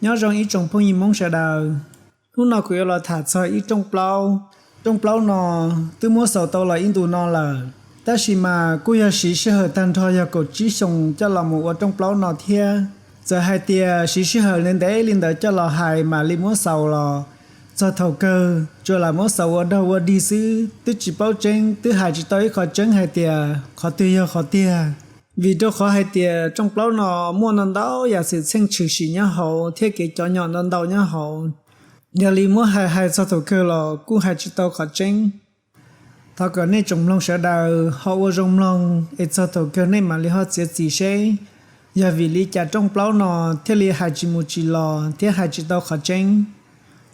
Nyob zoo ib tsoom phooj ywg Hmoob sawv daws. Hnub no kuv yuav los tham txog ib rooj plaub. Rooj plaub no twb muab xaus tau los ib ntus no lawm, tab sis mas kuj yog siv sij hawm tag nrho yog kaum tsib xyoo coj los mus ua rooj plaub no thiab. Txawm hais tias siv sij hawm ntev ntev li ntawd coj los hais mam li muab xaus los, txog thaum kawg tsuas lam muab xaus ua dog ua dig xwb, twb tsis paub tseeb, twb hais tsis tau ib qho tseeb hais tias qhov twg yog qhov tiag. Vim rau qhov hais tias rooj plaub no muaj ntau ntau yam xwm txheej tshwm sim nyob hauv thiab kev cov nyom ntau ntau nyob hauv. Yog li muab hais hais txog thaum kawg los kuj hais tsis tau qhov tseeb. Thov kom nej tsoom mloog sawv daws ho ua zoo mloog es txog thaum kawg nej mam li ho txiav txim seb yog vim li cas rooj plaub no thiaj li hais tsis mus tsis los thiab hais tsis tau qhov tseeb.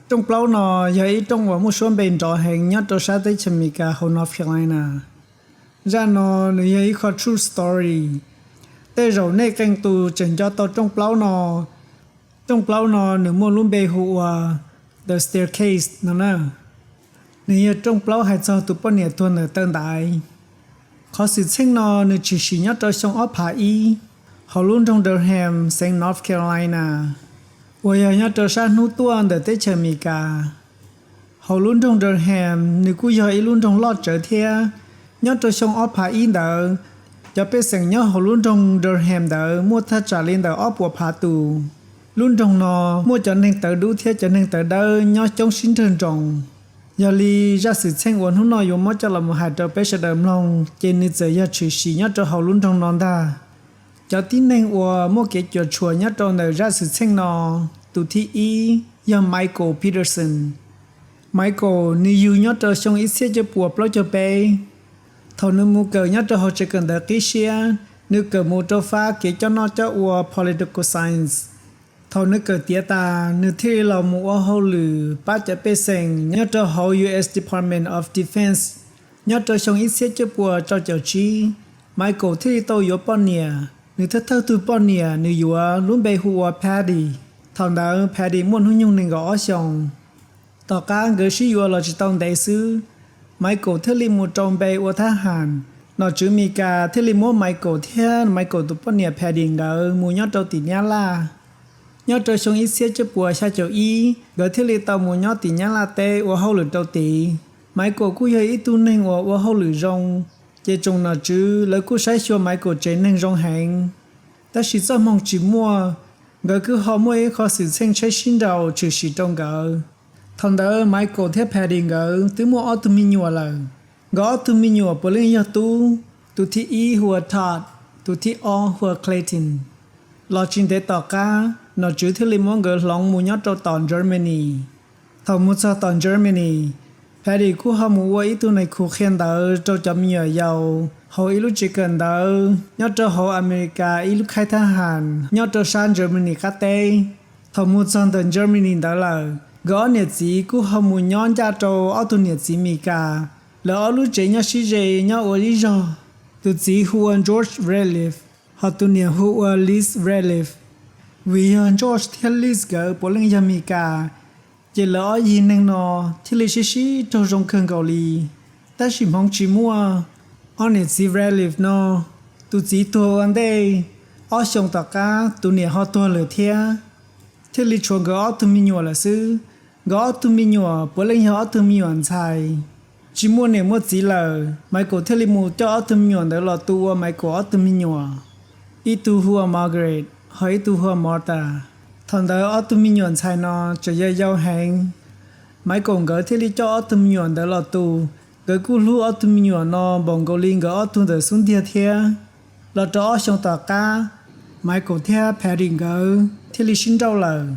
Rooj plaub no yog ib rooj uas muaj suab npe nrov heev nyob rau sab teb chaws Amelikas hauv North Carolina. Zaj no nws yog ib qho true story. Tej zaum nej qee tus tseem nco tau rooj plaub no. Rooj plaub no nws muaj lub npe hu ua The Staircase no na. Nws yog rooj plaub hais txog tus poj niam tuag ntawm taw ntaiv. Qhov xwm txheej no nws tshwm sim nyob rau xyoo ob phav ib, hauv lub nroog Durham, xeev North Carolina, uas yog nyob rau sab hnub tuaj ntawm teb chaws Amelikas. Hauv lub nroog Durham nws kuj yog ib lub nroog loj tsawv thiab. Nyob rau xyoo ob phav ib ntawd, cov pej xeem nyob hauv lub nroog Durham ntawd muaj thaj tsam li ntawm ob puas phav tus. Lub nroog no muaj cov neeg tawv dub thiab cov neeg tawv dawb nyob coob sib nrawg nroos. Yog li zaj xwm txheej uas hnub no yuav muab coj los mus hais rau peb sawv daws mloog ces nws txawm yog tshwm sim nyob rau hauv lub nroog no ntag. Cov tib neeg uas muaj kev cuam tshuam nyob rau ntawm zaj xwm txheej no, tus thib ib yog Michael Peterson. Michael nws yug nyob rau xyoo ib txhiab cuaj puas plaub caug peb. Thaum nws mus kawm nyob rau hauv tsev kawm ntawv qib siab, nws kawm mus rau fab kev coj noj coj ua political science. Thaum nws kawm tiav tas, nws thiaj li los mus ua hauj lwm pab cov pej xeem nyob rau hauv U S Department of Defense. Nyob rau xyoo ib txhiab cuaj puas rau caum tsib, Michael thiaj li tau yuav poj niam. Nws thawj thawj tug poj niam nws yuav lub npe hu ua Patty. Thaum ntawd Patty muaj hnub nyoog nees nkaum ob xyoos. Tom qab nkawd sib yuav los tsis tau ntev xwb, Michael thiaj li mus rau npe ua thab ham. Nom tswv Amelikas thiaj li muab Michael thiab Michael tus poj niam Patty nkawd mus nyob rau tim Nyab Laj. Nyob rau xyoo ib txhiab cuaj puas xya caum ib, nkawd thiaj li tau mus nyob tim Nyab Laj teb ua hauj lwm rau tid. Michael kuj yog ib tug neeg uas ua hauj lwm zoo, ces tsoom nom tswv lawv kuj saib xyuas Michael tsev neeg zoo heev. Tab sis txoj hmoo tsis muaj, nkawd kuj ho muaj ib qho xwm txheej tsheb sib nraus tshwm sim rau nkawd. Thaum ntawd Michael thiab Patty nkawd twb muaj ob tug me nyuam lawm. Nkawd ob tug me nyuam puav leej yog tub, tus thib ib hu ua Todd, tus thib ob hu ua Clayton. Los tsis ntev tom qab, nom tswv thiaj li muab nkawd hloov mus nyob rau tom Germany. Thaum mus txog tom Germany, Patty kuj ho mus ua ib tug nais khu qhia ntawv rau cov me nyuam yaus hauv ib lub tsev kawm ntawv nyob rau hauv Amelikas ib lub khaij thab ham nyob rau sab Germany qab teb. Thaum mus txog ntawm Germany ntawd lawm, nkawd ob niam txiv kuj ho mus nyob ncaj rau ob tug niam txiv Amelikas. Lawv ob lub tsev nyob sib ze nyob ua ib zog. Tus txiv hu ua George Ratliff, ho tus niam hu ua Liz Ratliff. Vim yog George thiab Liz nkawd puav leej yog Amelikas, ces lawv ob yig neeg no thiaj li sib sib raug zoo kawg nkaus li. Tab sis hmoov tsis muaj, ob niam txiv Ratliff no, tus txiv tuag ua ntej, ob xyoos tom qab tus niam ho tuag lawm thiab. Thiaj li tshuav nkawd ob tug me nyuam lawm xwb. Nkawd ob tug me nyuam puav leej yog ob tug me nyuam ntxhais. Tsis muaj niam muaj txiv lawm, Michael thiaj li mus coj ob tug me nyuam ntawd los tu ua Michael ob tug me nyuam. Ib tug hu ua Margaret, ho ib tug hu ua Martha. Thaum ntawd ob tug me nyuam ntxhais no tseem yau yau heev. Michael nkawd thiaj li coj ob tug me nyuam ntawd los tu. Nkawd kuj hlub ob tug me nyuam no npaum nkaus li nkawd ob tug ntawm xub ntiag thiab. Los rau ob xyoos tom qab, Michael thiab Patty nkawd thiaj li sib nrauj lawm.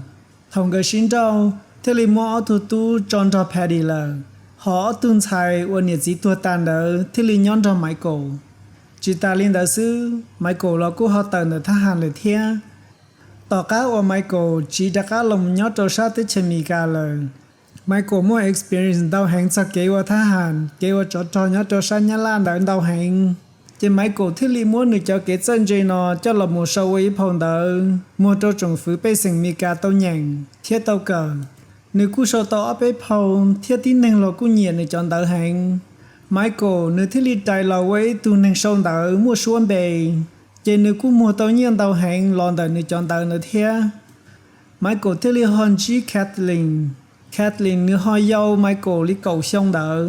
Thaum nkawd sib nrauj, thiaj li muab ob tug tub tso nrog Patty lawm, ho ob tug ntxhais uas niam txiv tuag tas ntawd thiaj li nyob nrog Michael. Tsis tas li ntawd xwb, Michael los kuj ho tawm ntawm thab ham lawm thiab. Tom qab uas Michael tsiv rov qab los nyob rau sab teb chaws Amelikas lawm, Michael muaj experience ntau heev txog kev ua thab ham, kev ua tsov rog nyob rau sab Nyab Laj ntawd ntau heev. Ces Michael thiaj li muab nws cov kev txawj ntse no coj los mus sau ua ib phau ntawv muag rau tsoom fwv pej xeem Amelikas tau nyeem thiab tau kawm. Nws kuj sau tau ob peb phau, thiab tib neeg los kuj nyiam nws cov ntawv heev. Michael nws thiaj li rais los ua ib tug neeg sau ntawv muaj suab npe, ces nws kuj muag tau nyiaj ntau heev los ntawm nws cov ntawv ntawd thiab. Michael thiaj li ho ntsib Kathleen. Kathleen nws ho yau Michael li kaum xyoo ntawd.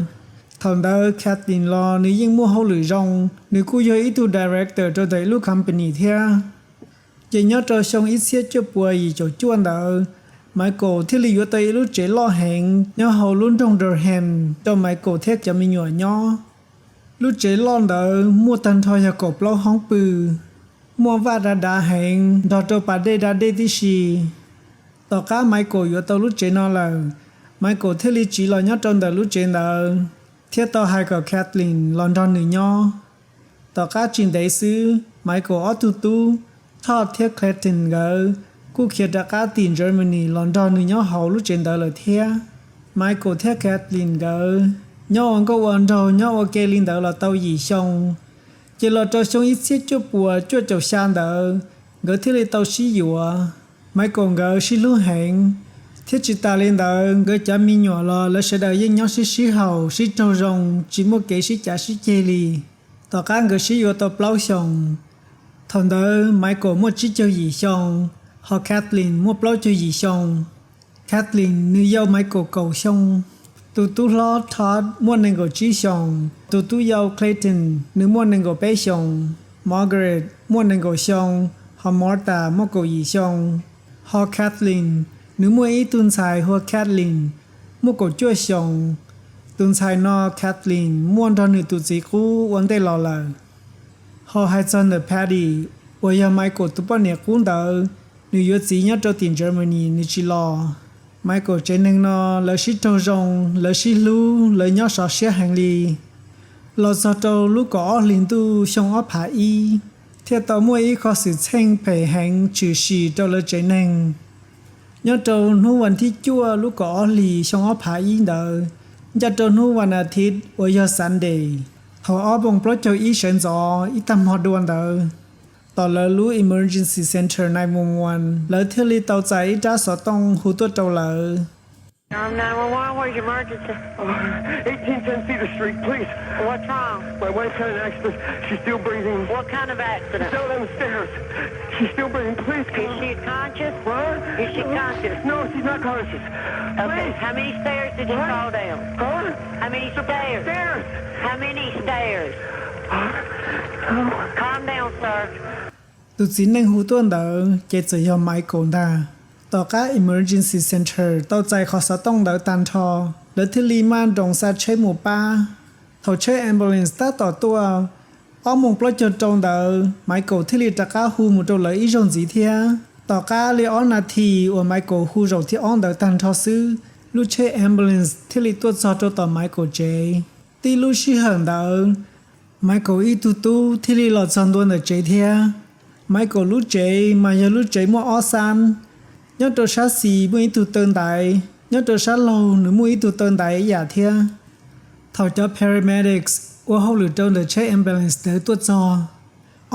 Thaum ntawd Kathleen los nws yeej muaj hauj lwm zoo, nws kuj yog ib tug director rau ntawm ib lub company thiab. Ces nyob rau xyoo ib txhiab cuaj puas yim caum cuaj ntawd, Michael thiaj li yuav tau ib lub tsev loj heev nyob hauv lub nroog Durham rau Michael thiab cov me nyuam nyob. Lub tsev loj ntawd muaj tag nrho yog kaum plaub hoob pw, muaj vaj dav dav heev nrog rau pas dej da dej tib si. Tom qab Michael yuav tau lub tsev no lawm, Michael thiaj li tsiv los nyob rau ntawm lub tsev ntawd, thiab tau hais kom Kathleen los nrog nws nyob. Tom qab tsis ntev xwb, Michael ob tug tub, Todd thiab Clayton nkawd, kuj khiav rov qab tim Germany los nrog nws nyob hauv lub tsev ntawd lawm thiab. Michael thiab Kathleen nkawd nyob ua nkauj ua nraug nyob ua ke li ntawd los tau yim xyoo. Ces los rau xyoo ib txhiab cuaj puas cuaj caum xya ntawd, nkawd thiaj li tau sib yuav. Michael nkawd sib hlub heev, thiab tsis tas li ntawd nkawd cov me nyuam los lawv sawv daws yeej nyob sib sib haum sib raug zoo, tsis muaj kev sib cav sib ceg li. Tom qab nkawd sib yuav tau plaub xyoos, thaum ntawd Michael muaj tsib caug yim xyoo, ho Kathleen muaj plaub caug yim xyoo. Kathleen nws yau Michael kaum xyoo. Tus tub hlob Todd muaj nees nkaum tsib xyoos, tus tub yau Clayton nws muaj nees nkaum peb xyoos, Margaret muaj nees nkaum xyoo, ho Martha muaj kaum yim xyoo. Ho Kathleen, nws muaj ib tug ntxhais hu ua Kathleen, muaj kaum cuaj xyoos. Tus ntxhais no Kathleen muaj nrog nws tus txiv qub ua ntej los lawm. Ho hais txog ntawm Patty, uas yog Michael tus poj niam qub ntawd, nws yuav txiv nyob rau tim Germany nws tsis los. Michael tsev neeg no lawv sib raug zoo, lawv sib hlub, lawv nyob sov siab heev li. Los txog rau lub kaum ob hlis ntuj xyoo ob phav ib, thiaj tau muaj ib qho xwm txheej phem heev tshwm sim rau lawv tsev neeg. Nyob rau hnub vas thib cuaj lub kaum ob hlis xyoo ob phav ib ntawd, ncaj rau hnub vas as thiv uas yog Sunday, thaum ob moos plaub caug ib sawv ntxov ib tag hmo dua ntawd, tom lawv lub emergency center nine one one lawv thiaj li tau txais ib rab xov tooj hu tuaj rau lawv. Nine one one, where's your emergency? Eighteen ten Cedar Street, please. What's wrong? My wife had an accident. She's still breathing. What kind of accident? She fell down the stairs. She's still breathing. Please come. Is she conscious? What? Is she conscious? No, she's not conscious. Okay. Please. How many stairs did you fall down? Huh? How many stairs? Stairs. How many stairs? Calm down, sir. Tus txiv neej hu tuaj ntawd ces txawm yog Michael ntag. Tom qab emergency center tau txais qhov xov tooj ntawd tag nrho, lawv thiaj li maj nroos xa tsheb mus pab. Thaum tsheb ambulance tab tom tuaj, ob moos plaub caug rau ntawd Michael thiaj li rov qab hu mus rau lawv ib zaug ntxiv thiab. Tom qab li ob nas this uas Michael hu zaum thib ob ntawd tag nrho xwb, lub tsheb ambulance thiaj li tuaj txog rau tom Michael tsev. Tib lub sij hawm ntawd, Michael ib tug tub thiaj li los txog ntua ntawm tsev thiab. Michael lub tsev mas yog lub tsev muaj ob xab, nyob rau sab xis muaj ib tug taw ntaiv, nyob rau sab laug nws muaj ib tug taw ntaiv ib yam thiab. Thaum cov paramedics ua hauj lwm rau ntawm tsheb ambulance ntawd tuaj txog,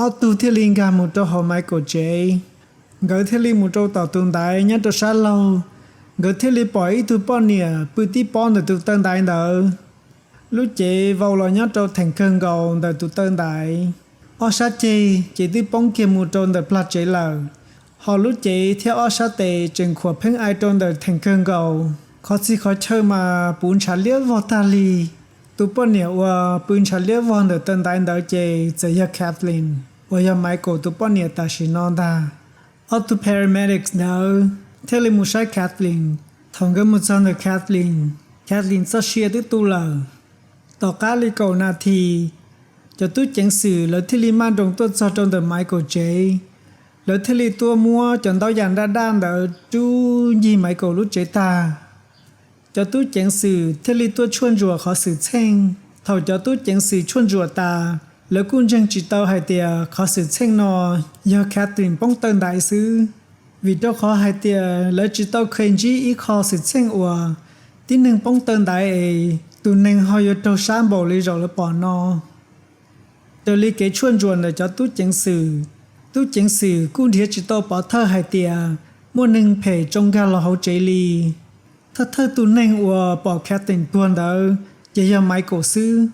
ob tug thiaj li nkag mus rau hauv Michael tsev. Nkawd thiaj li mus rau tom tus ntaiv nyob rau sab laug, nkawd thiaj li pom ib tug poj niam pw tib pob ntawm tus taw ntaiv ntawd. Lub cev vau los nyob rau theem kawg nkaus ntawm tus taw ntaiv. Ob sab ceg ces twb poob kiag mus rau ntawm plag tsev lawm, ho lub cev thiab ob sab tes tseem khuam pheej ai rau ntawm theem kawg nkaus. Qhov txhia qhov chaw mas puv ntshav liab vog tag li. Tus poj niam uas pw ntshav liab vog ntawm taw ntaiv ntawd ces txawm yog Kathleen, uas yog Michael tus poj niam tam sim no ntag. Ob tug paramedics ntawd thiaj li mus saib Kathleen. Thaum nkawd mus txog ntawm Kathleen, Kathleen txoj sia twb tu lawm. Tom qab li kaum nas this, cov tub ceev xwm lawv thiaj li maj nroos tuaj txog rau ntawm Michael tsev. Lawv thiaj li tuaj muab cov ntaub yam daj daj ntawd rub ncig Michael lub tsev tag. Cov tub ceev xwm thiaj li tuaj tshuaj ntsuam qhov xwm txheej. Thaum cov tub ceev xwm tshuaj ntsuam tas, lawv kuj ntseeg tsis tau hais tias qhov xwm txheej no yog Kathleen poob taw ntaiv xwb, vim rau qhov hais tias lawv tsis tau kheev ntsib ib qho xwm txheej uas tib neeg poob taw ntaiv es tus neeg ho yuav raug sab npaum li zaum lawv pom no. Raws li kev tshuaj ntsuam ntawm cov tub ceev xwm, tub ceev xwm kuj nrhiav tsis tau pov thawj hais tias muaj neeg phem tsoo nkag los hauv tsev li. Thawj thawj tus neeg uas pom Kathleen tuag ntawd ces yog Michael xwb,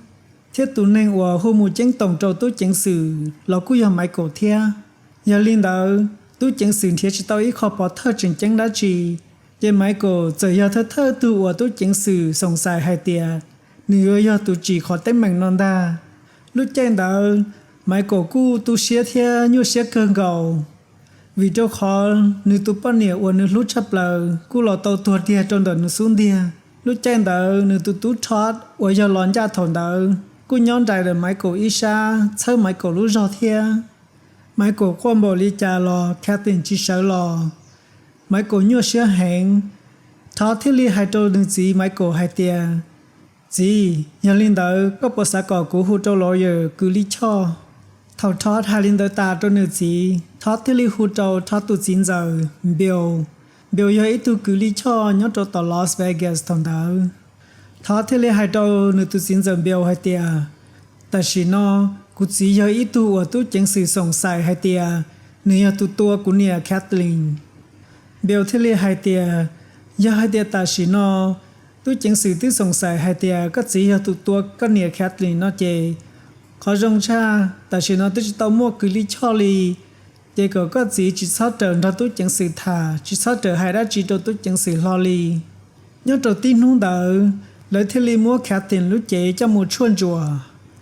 thiab tus neeg uas hu mus ceeb toom rau tub ceev xwm los kuj yog Michael thiab. Yog li ntawd, Tub ceev xwm nrhiav tsis tau ib qho pov thawj tseem ceeb dab tsi, ces Michael txawm yog thawj thawj tug uas tub ceev xwm xoom xais hais tias nws yuav yog tus tsim qhov teeb meem no ntag. Lub caij ntawd, Michael kuj tu siab thiab nyuaj siab kawg nkaus, vim rau qhov nws tus poj niam uas nws hlub tshaj plaws kuj los tau tuag tiag rau ntawm nws xub ntiag. Lub caij ntawd nws tus tub Todd uas yog los ncaj thaum ntawd kuj nyob nraim ntawm Michael ib sab txhawb Michael lub zog thiab. Michael quaj npaum li cas los Kathleen tsis sawv los. Michael nyuaj siab heev. Todd thiaj li hais rau nws txiv Michael hais tias, Txiv, yog li ntawd koj puas xav kom kuv hu rau lawyer kws lij choj? Thaum Todd hais li ntawd tas rau nws txiv, Todd thiaj li hu rau Todd tus txiv ntxawm Bill. Bill yog ib tug kws lij choj nyob rau tom Las Vegas thaum ntawd. Todd thiaj li hais rau nws tus txiv ntxawm Bill hais tias, Tam sim no kuv txiv yog ib tug uas tub ceev xwm xoom xais hais tias nws yog tus tua kuv niam Kathleen. Bill thiaj li hais tias, Yog hais tias tam sim no tub ceev xwm twb xoom xais hais tias koj txiv yog tus tua koj niam Kathleen no ces, qhov zoo tshaj tam sim no twb tsis tau muaj kws lij choj li, ces kom koj txiv tsis txhob rawm nrog tub ceev xwm tham, tsis txhob rawm hais dab tsi rau tub ceev xwm hlo li. Nyob rau tib hnub ntawd, lawv thiaj li muab Kathleen lub cev coj mus tshuaj ntsuam.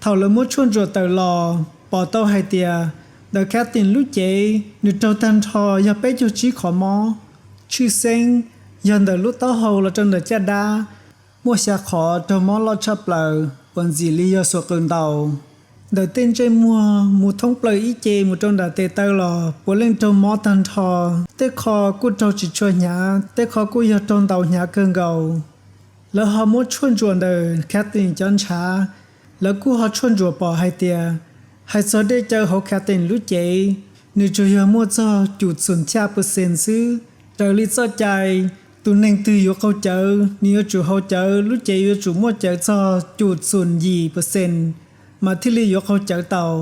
Thaum lawv muab tshuaj ntsuam tawm los, pom tau hais tias ntawm Kathleen lub cev nws raug tag nrho yog peb caug tsib qhov mob. Tshwj xeeb yog ntawm lub taub hau los rau ntawm caj dab, muaj xya qhov raug mob loj tshaj plaws uas ntxim li yog xuas qws ntaus. Ntawm tej ntsej muag mus thoob plaws ib ce mus rau nram tes taw los puav leej raug mob tag nrho. Tej qho kuj raug tsis tshua hnyav, tej qho kuj yog raug ntaus hnyav kawg nkaus. Lawv ho muab tshuaj ntsuam ntawm Kathleen cov ntshav, lawv kuj ho tshuaj ntsuam pom hais tias, hais txog dej cawv hauv Kathleen lub cev, nws tsuas yog muaj txog cum txum xya percent xwb. Raws li txoj cai, tus neeg twg yuav qaug cawv nws yuav tsum haus cawv, lub cev yuav tsum muaj cawv txog cum txum yim percent mas thiaj li yuav qaug cawv tau.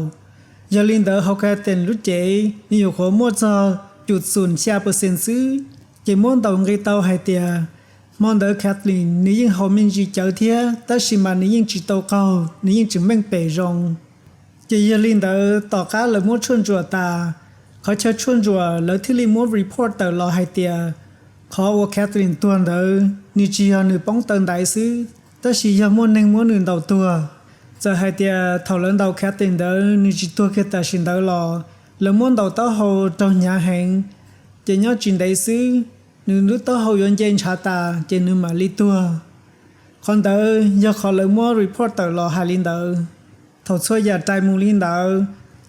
Yog li ntawd hauv Kathleen lub cev nws nyuam qhuav muaj txog cum txum xya percent xwb, ces muab ntaus nqi tau hais tias hmo ntawd Kathleen nws yeej haus me ntsis cawv thiab tab sis mas nws yeej tsis tau qaug, nws yeej tseem meej pem zoo. Ces yog li ntawd tom qab lawv muab tshuaj ntsuam tas, qhov chaw tshuaj ntsuam lawv thiaj li muab report tawm los hais tias qhov uas Kathleen tuag ntawd nws tsis yog nws poob taw ntaiv xwb, tab sis yog muaj neeg muab nws ntaus tuag. Txawm hais tias thaum lawv ntaus Kathleen ntawd nws tsis tuag kiag tam sim ntawd los lawv muab ntaus taub hau raug hnyav heev, ces nyob tsis ntev xwb nws lub taub hau yuav nce ntshav tas ces nws mam li tuag. Qhov ntawd yog qhov lawv muab report tawm los hais li ntawd. Thaum txhua yam rais mus li ntawd,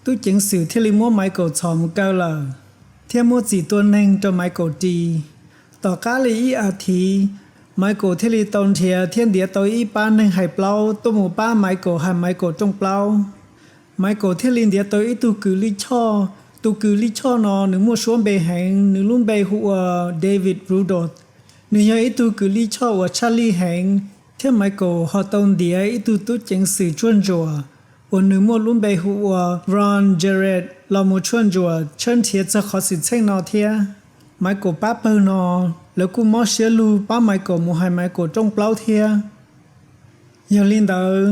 tub ceev xwm thiaj li muab Michael txhom mus kaw lawm, thiab muab txim tua neeg rau Michael ris. Tom qab li ib as thiv, Michael thiaj li tau nrhiav thiab ntiav tau ib pab neeg hais plaub tuaj mus pab Michael hais Michael rooj plaub. Michael thiaj li ntiav tau ib tug kws lij choj. Tus kws lij choj no nws muaj suab npe heev, nws lub npe hu ua David Rudolph. Nws yog ib tug kws lij choj uas tshaj lij heev, thiab Michael ho tau ntiav ib tug tub ceev xwm tshuaj ntsuam uas nws muaj lub npe hu ua Ron Jarrett los mus tshuaj ntsuam tshawb nrhiav txog qhov xwm txheej no thiab. Michael pab pawg no, lawv kuj mob siab lug pab Michael mus hais Michael rooj plaub thiab. Yog li ntawd,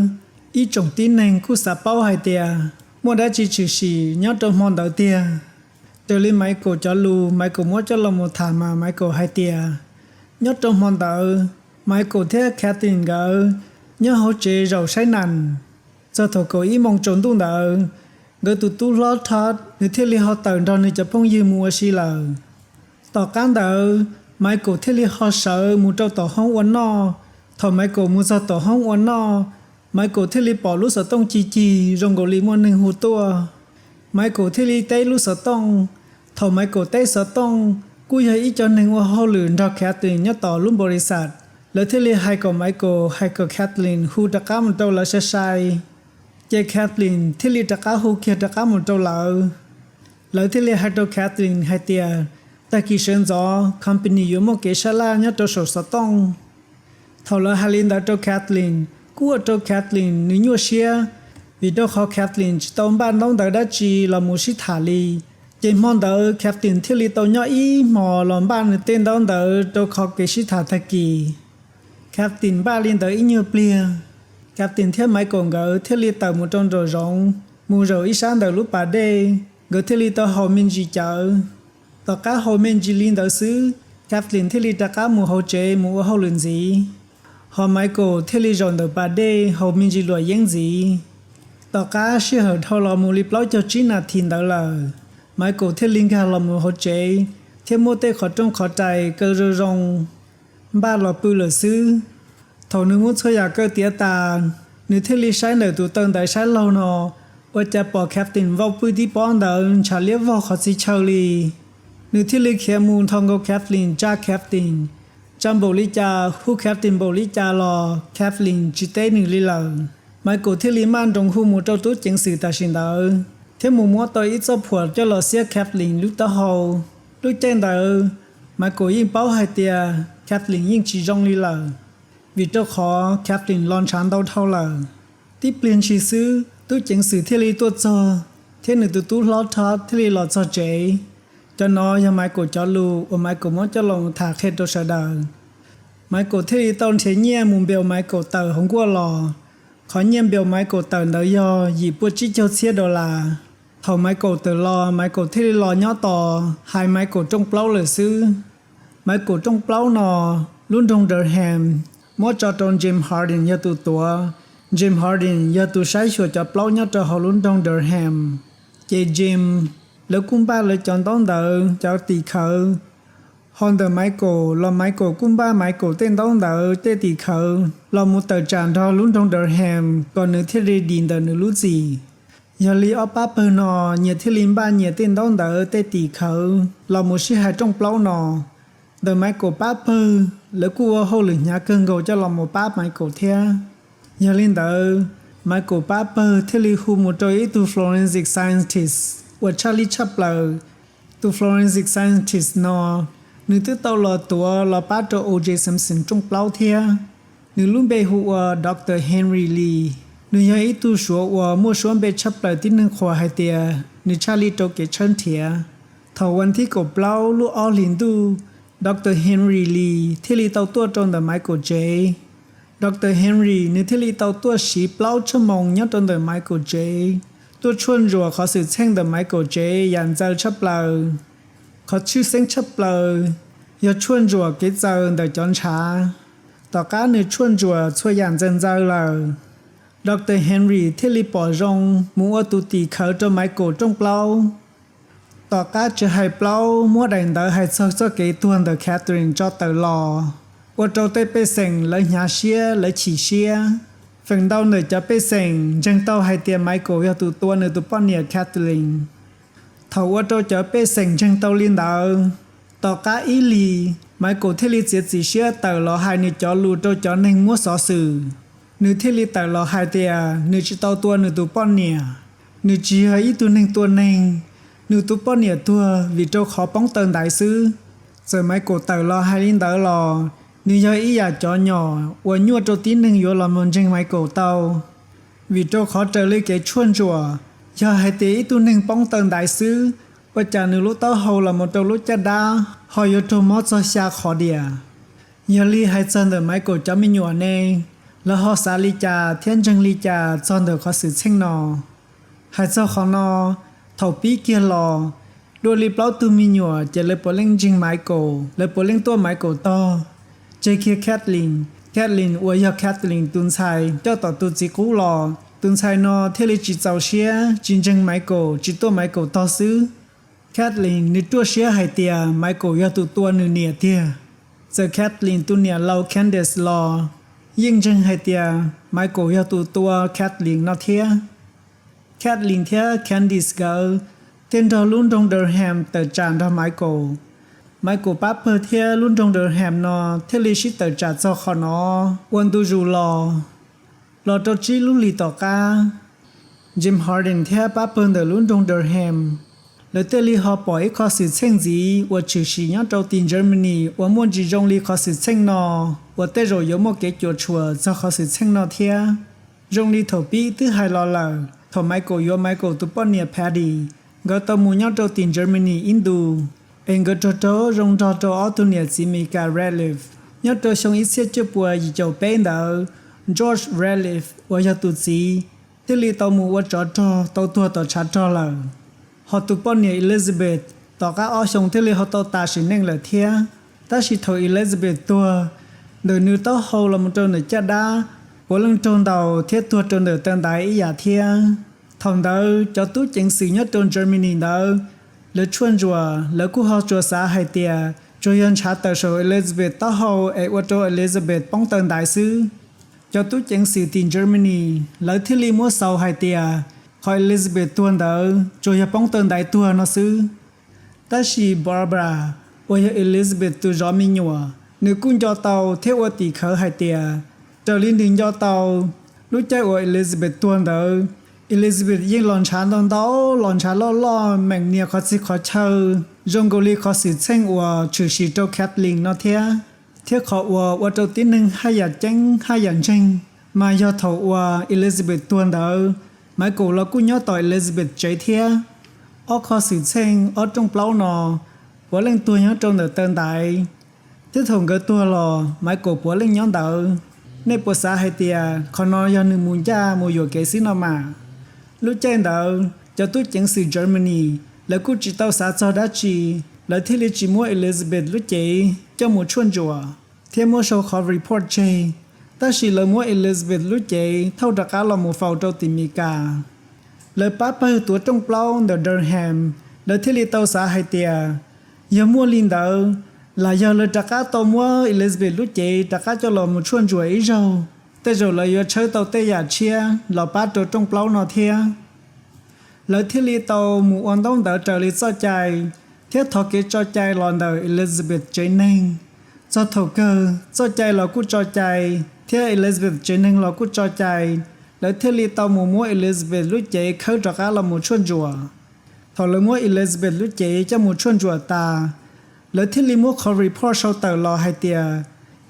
ib tsoom tib neeg kuj xav paub hais tias muaj dab tsi tshwm sim nyob rau hmo ntawd tiag. Raws li Michael cov lus Michael muab coj los mus tham mas Michael hais tias, nyob rau hmo ntawd Michael thiab Kathleen nkawd nyob hauv tsev zaum saib nas. Txog thaum kaum ib moos tsaus ntuj ntawd, nkawd tus tub hlob Todd nws thiaj li ho tawm nrog nws cov phooj ywg mus ua si lawm. Tom qab ntawd, Michael thiaj li ho sawv mus rau tom hoob ua noj. Thaum Michael mus txog tom hoob ua noj, Michael thiaj li pom lub xov tooj cig cig zoo nkaus li muaj neeg hu tuaj. Michael thiaj li teb lub xov tooj. Thaum Michael teb xov tooj, kuj yog ib co neeg ua hauj lwm nrog Kathleen nyob tom lub npaus lis xas. Lawv thiaj li hais kom Michael hais kom Kathleen hu rov qab mus rau lawv sai sai. Ces Kathleen thiaj li rov qab hu kiag rov qab mus rau lawv. Lawv thiaj li hais rau Kathleen hais tias, tag kis sawv ntxov company yuav muaj kev sab laj nyob rau saum xov tooj. Thaum lawv hais li ntawd rau Kathleen, kuj ua rau Kathleen nws nyuaj siab, vim rau qhov Kathleen tsis tau npaj ntaub ntawv dab tsi los mus sib tham li. Ces hmo ntawd Kathleen thiaj li tau nyob ib hmos los npaj nws tej ntaub ntawv rau qhov kev sib tham tag kis. Kathleen npaj li ntawd ib nyuag pliag, Kathleen thiab Michael nkawd thiaj li tawm mus rau nraum zoov, mus zaum ib sab ntawm lub pas dej, nkawd thiaj li tau haus me ntsis cawv. Tom qab haus me ntsis li ntawd xwb, Kathleen thiaj li rov qab mus hauv tsev mus ua hauj lwm ntxiv, hos Michael thiaj li zaum ntawm pas dej haus me ntsis luam yeeb ntxiv. Tom qab sij hawm dhau los mus li plaub caug tsib nas this ntawd lawm, Michael thiaj li nkag los mus hauv tsev thiab muab tej qhov rooj qhov rais kaw zoo zoo, npaj los pw lawm xwb. Thaum nws muab txhua yam kaw tiav tas, nws thiaj li saib ntawm tus taw ntaiv saib laug no, ua cas pom Kathleen vau pw tib pob ntawd ntshav liab vog qhov txhia chaw li. Nws thiaj li khiav mus nthos nkaus Kathleen, tsa Kathleen, tsa npaum li cas, hu Kathleen npaum li cas los Kathleen tsis teb nws li lawm. Michael thiaj li maj nroos hu mus rau tub ceev xwm tam sim ntawd thiab mus muab tau ib txoj phuam coj los xiab Kathleen lub taub hau. Lub caij ntawd, Michael yeej paub hais tias Kathleen yeej tsis zoo li lawm, vim rau qhov Kathleen los ntshav ntau dhau lawm. Tib pliag ntshis xwb, tub ceev xwm thiaj li tuaj txog, thiab nws tus tub hlob Todd thiaj li los txog tsev. Cov no yog Michael cov lus uas Michael muab coj los tham qhia rau sawv daws. Michael thiaj li tau nrhiav nyiaj mus npias Michael tawm hauv nkuaj los. Qhov nyiaj npias Michael tawm ntawd yog yim puas tsib caug txhiab dollar. Thaum Michael tawm los, Michael thiaj li los nyob tos hais Michael rooj plaub lawm xwb. Michael rooj plaub no, lub nroog Durham, muab tso rau Jim Harding yog tus tuav. Jim Harding yog tus saib xyuas cov plaub nyob rau hauv lub nroog Durham. Ces Jim, lawv kuj npaj lawv cov ntaub ntawv cov tim khawv. Ho ntawm Michael los Michael kuj npaj Michael tej ntaub ntawv tej tim khawv los mus tawm tsam nrog lub nroog Durham kom nws thiaj li dim ntawm nws lub txim. Yog li ob pab pawg no nyias thiaj li npaj nyias tej ntaub ntawv tej tim khawv los mus sib hais rooj plaub no. Ntawm Michael pab pawg, lawv kuj ua hauj lwm hnyav kawg nkaus coj los mus pab Michael thiab. Yog li ntawd, Michael pab pawg thiaj li hu mus rau ib tug forensic scientist uas tshaj lij tshaj plaws. Tus forensic scientist no, nws twb tau los tuav los pab rau O J Simpson rooj plaub thiab. Nws lub npe hu ua Doctor Henry Lee. Nws yog ib tug suav uas muaj suab npe tshaj plaws tib neeg qhuas hais tias nws tshaj lij rau kev tshawb nrhiav. Thaum vas thib kaum plaub lub ob hlis ntuj, Doctor Henry Lee thiaj li tau tuaj rau ntawm Michael tsev. Doctor Henry nws thiaj li tau tuaj siv plaub tshuaj moos nyob rau ntawm Michael tsev, tuaj tshuaj ntsuam qhov xwm txheej ntawm Michael tsev yam ntxaws tshaj plaws. Qhov tshwj xeeb tshaj plaws yog tshuaj ntsuam kev txaws ntawm cov ntshav. Tom qab nws tshuaj ntsuam txhua yam ntxaws ntxaws lawm, Doctor Henry thiaj li pom zoo mus ua tus tim khawv rau Michael rooj plaub. Tom qab tsev hais plaub muab daim ntawv hais txog txoj kev tuag ntawm Kathleen tso tawm los, ua rau tej pej xeem lawv hnyav siab lawv chim siab. Feem ntau ntawm cov pej xeem ntseeg tau hais tias Michael yog tus tua nws tus poj niam Kathleen. Thaum ua rau cov pej xeem ntseeg tau li ntawd, tom qab ib hlis, Michael thiaj li txiav txim siab tawm los hais nws cov lus rau cov neeg muab xov xwm. Nws thiaj li tawm los hais tias nws tsis tau tua nws tus poj niam, nws tsis yog ib tug neeg tua neeg, nws tus poj niam tuag vim rau qhov poob taw ntaiv xwb. Txawm Michael tawm los hais li ntawd los, nws yog ib yam cov nyom uas nyuaj rau tib neeg yuav los mus ntseeg Michael tau. Vim rau qhov raws li kev tshuaj ntsuam, yog hais tias ib tug neeg poob taw ntaiv xwb, ua cas nws lub taub hau los mus rau lub caj dab ho yuav raug mob txog xya qhov diam. Yog li hais txog ntawm Michael cov me nyuam ne, lawv ho xav li cas thiab ntseeg li cas txog ntawm qhov xwm txheej no? Hais txog qhov no, thaum pib kiag los, dua li plaub tug me nyuam ces lawv puav leej ntseeg Michael, lawv puav leej tuaj Michael tog, tseg kiag Kathleen. Kathleen uas yog Kathleen tus ntxhais coj tom tus txiv qub los, tus ntxhais no thiaj li tsis txaus siab, tsis ntseeg Michael, tsis tuaj Michael tog xwb. Kathleen nws ruaj siab hais tias Michael yog tus tua nws niam tiag. Txawm Kathleen tus niam laus Candace los yeej ntseeg hais tias Michael yog tus tua Kathleen no thiab. Kathleen thiab Candace nkawd thiaj nrog lub nroog Durham tawm tsam nrog Michael. Michael pab pawg thiab lub nroog Durham no thiaj li sib tawm tsam txog qhov no ua ntu zus los. Los rau tsib lub hlis tom qab, Jim Harding thiab pab pawg ntawm lub nroog Durham, lawv thiaj li ho pom ib qho xwm txheej ntxiv uas tshwm sim nyob rau tim Germany uas muaj ntsis zoo li qhov xwm txheej no, uas tej zaum yuav muaj kev cuam tshuam txog qhov xwm txheej no thiab. Zoo li thaum pib twb hais los lawm, thaum Michael yuav Michael tus poj niam Patty, nkawd tau mus nyob rau tim Germany ib ntus, es nkawd raug raug zoo nrog rau ob tug niam txiv Meskas Radcliffe. Nyob rau xyoo ib txhiab cuaj puas yim caum peb ntawd, George Radcliffe uas yog tus txiv thiaj li tau mus ua tsov rog tau tuag tom tshav rog lawm. Ho tus poj niam Elizabeth Tom qab ob xyoos thiaj li ho tau tas sim neej lawm thiab. Tab sis thaum Elizabeth tuag, ntawm nws taub hau los mus rau nws caj dab puav leej raug ntaus thiab tuag rau ntawm taw ntaiv ib yam thiab. Thaum ntawd cov tub ceev xwm nyob rau Germany ntawd, lawv tshuaj ntsuam lawv kuj ho tsuas xav hais tias tsuas yog ntshav tawm saum Elizabeth taub hau es ua rau Elizabeth poob taw ntaiv xwb. Cov tub ceev xwm tim Germany lawv thiaj li muab xaus hais tias qhov Elizabeth tuag ntawd tsuas yog poob taw ntaiv tuag no xwb. Tab sis Barbara, uas yog Elizabeth tus zov me nyuam, nws kuj nco tau thiab ua tim khawv hais tias raws li nws nco tau, lub caij uas Elizabeth tuag ntawd, Elizabeth yeej los ntshav ntau ntau, los ntshav loj loj meem nias qhov txhia qhov chaw, zoo nkaus li qhov xwm txheej uas tshwm sim rau Kathleen no thiab. Thiab qhov uas ua rau tib neeg haj yam ceeb haj yam ntseeg, mas yog thaum uas Elizabeth tuag ntawd, Michael los kuj nyob tom Elizabeth tsev thiab. Ob qho xwm txheej ob rooj plaub no puav leej tuag nyob rau ntawm taw ntaiv, thiab thaum nkawd tuag los Michael puav leej nyob ntawd. Nej puas xav hais tias qhov no yog nws mus ncaj mus yuam kev xwb no mas? Lub caij ntawd cov tub ceev xwm Germany lawv kuj tsis tau xav txog dab tsi, lawv thiaj li tsis muab Elizabeth lub cev coj mus tshuaj ntsuam thiab muab sau qhov report tseg. Tab sis lawv muab Elizabeth lub cev thauj rov qab los mus faus rau tim Meskas. Lawv pab pawg tuav rooj plaub ntawm Durham, lawv thiaj li tau xav hais tias yog muaj li ntawd, los yog lawv rov qab tau muab Elizabeth lub cev rov qab coj los mus tshuaj ntsuam ib zaug, tej zaum lawv yuav tshawb tau tej yam tshiab los pab rau rooj plaub no thiab. Lawv thiaj li tau mus ua ntaub ntawv raws li txoj cai thiab thov kev tso cai los ntawm Elizabeth tsev neeg. Txog thaum kawg, txoj cai los kuj tso cai thiab Elizabeth tsev neeg los kuj tso cai, lawv thiaj li tau mus muab Elizabeth lub cev khawb rov qab los mus tshuaj ntsuam. Thaum lawv muab Elizabeth lub cev coj mus tshuaj ntsuam tas, lawv thiaj li muab qhov report sau tawm los hais tias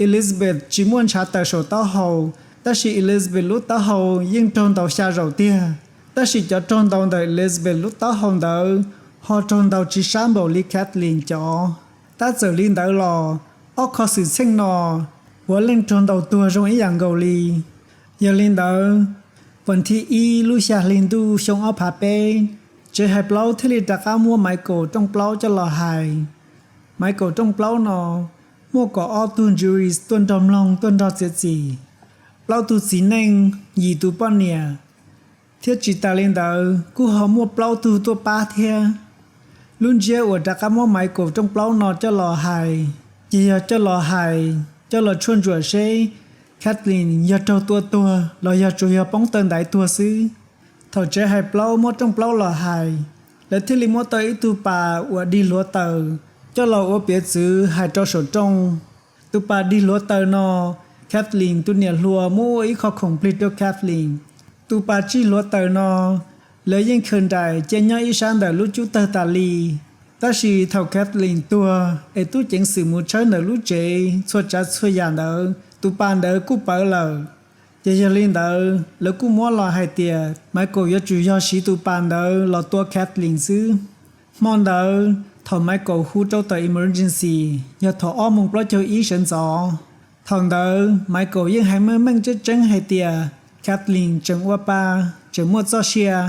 Elizabeth tsis muaj ntshav tawm saum taub hau, tab sis Elizabeth lub taub hau yeej raug ntaus xya zaum tiag. Tab sis cov raug ntaus ntawm Elizabeth lub taub hau ntawd ho raug ntaus tsis sab npaum li Kathleen cov. Tab txawm li ntawd los, ob qho xwm txheej no puav leej raug ntaus tuag zoo ib yam nkaus li. Yog li ntawd, vas thib ib lub xya hli ntuj xyoo ob phav peb, tsev hais plaub thiaj li rov qab muab Michael rooj plaub coj los hais. Michael rooj plaub no muaj kaum ob tug juries tuaj nrog mloog tuaj nrog txiav txim, plaub tug txiv neej, yim tus poj niam, thiab tsis tas li ntawd kuj ho muaj plaub tug tuaj pab thiab. Lub ntsiab uas rov qab muab Michael rooj plaub no coj los hais, ces yog coj los hais, coj los tshuaj ntsuam seb Kathleen yog raug tua tuag los yog tsuas yog poob taw ntaiv tuag xwb. Thaum tsev hais plaub muab rooj plaub los hais, lawv thiaj li muab tau ib tug pas uas dig hluav taws coj los ua piav txwv hais rau saum rooj. Tus pas dig hluav taws no, Kathleen tus niam hluas muab ua ib qho khoom plig rau Kathleen. Tus pas tsij hluav taws no, lawv yeej khaws nraim cia nyob ib sab ntawm lub cub tawg tas li. Tab sis thaum Kathleen tuag es tub ceev xwm mus tshawb ntawm lub tsev txhua tsav txhua yam ntawd, tus pas ntawd kuj pawv lawm. Ces yog li ntawd, lawv kuj muab los hais tias Michael yuav tsum yog siv tus pas ntawd los tua Kathleen xwb. Hmo ntawd thaum Michael hu rau tom emergency, yog thaum ob moos plaub caug ib sawv ntxov. Thaum ntawd Michael yeej hais meej meej tseeb tseeb hais tias Kathleen tseem ua pa, tseem muaj txoj sia.